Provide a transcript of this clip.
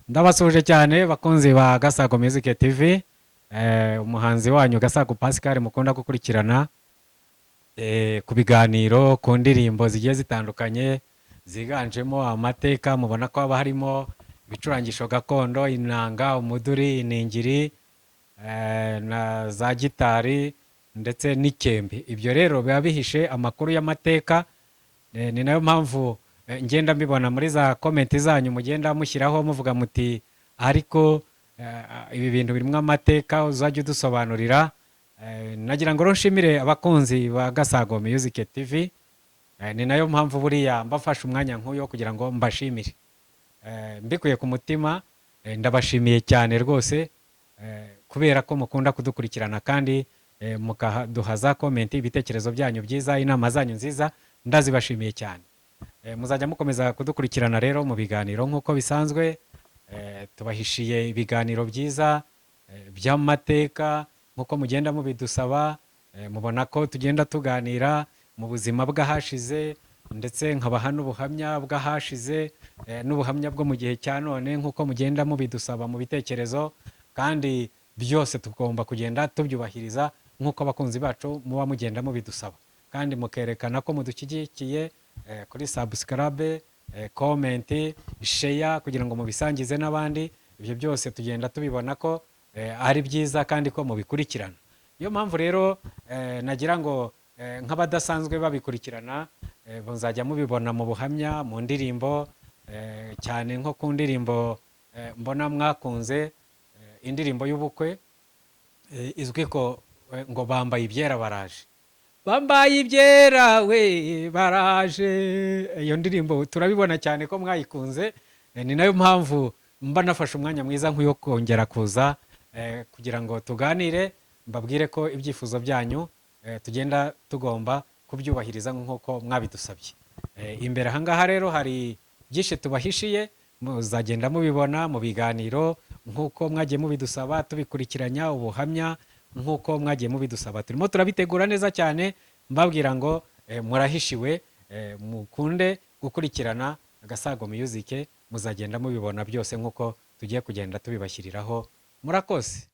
Ndabasuhuje cyane bakunzi ba Gasago Music TV, umuhanzi wanyu Gasago Pascal mukunda gukurikirana ku biganiro, ku ndirimbo zigiye zitandukanye ziganjemo amateka. Mubona ko haba harimo ibicurangisho gakondo, inanga, umuduri, iningiri, na za gitari ndetse n'ikembe. Ibyo rero biba bihishe amakuru y'amateka. Ni nayo mpamvu ngenda mbibona muri za comment zanyu mugenda mushyiraho muvuga muti: "Ariko ibi bintu birimo amateka, uzajya udusobanurira." Nagira ngo rero nshimire abakunzi ba Gasago Music TV. Ni nayo mpamvu buriya mbafashe umwanya nk'uyu kugira ngo mbashimire mbikuye ku mutima. Ndabashimiye cyane rwose kubera ko mukunda kudukurikirana kandi mukaduha za comment, ibitekerezo byanyu byiza, inama zanyu nziza, ndazibashimiye cyane. Muzajya mukomeza kudukurikirana rero mu biganiro nk'uko bisanzwe. Tubahishiye ibiganiro byiza by'amateka nk'uko mugenda mubidusaba. Mubona ko tugenda tuganira mu buzima bw'ahashize, ndetse nkabaha n'ubuhamya bw'ahashize n'ubuhamya bwo mu gihe cya none nk'uko mugenda mubidusaba mu bitekerezo, kandi byose tugomba kugenda tubyubahiriza nk'uko abakunzi bacu muba mugenda mubidusaba, kandi mukerekana ko mudushyigikiye kuri subscribe, comment, share, kugira ngo mubisangize n'abandi. Ibyo byose tugenda tubibona ko ari byiza kandi ko mubikurikirana. Niyo mpamvu rero nagira ngo nk'abadasanzwe babikurikirana, muzajya mubibona mu buhamya, mu ndirimbo, cyane nko ku ndirimbo mbona mwakunze, indirimbo y'ubukwe izwi ko ngo "Bambaye ibyera baraje, bambaye ibyera we baraje". Iyo ndirimbo turabibona cyane ko mwayikunze. Ni nayo mpamvu mba nafashe umwanya mwiza nk'uyo kongera kuza kugira ngo tuganire, mbabwire ko ibyifuzo byanyu tugenda tugomba kubyubahiriza nk'uko mwabidusabye. Imbere ahangaha rero hari byinshi tubahishiye, muzagenda mubibona mu biganiro nk'uko mwagiye mubidusaba, tubikurikiranya ubuhamya nk'uko mwagiye mubidusaba. Turimo turabitegura neza cyane. Mbabwira ngo murahishiwe, mukunde gukurikirana Agasago Music, muzagenda mubibona byose nk'uko tugiye kugenda tubibashyiriraho. Murakoze.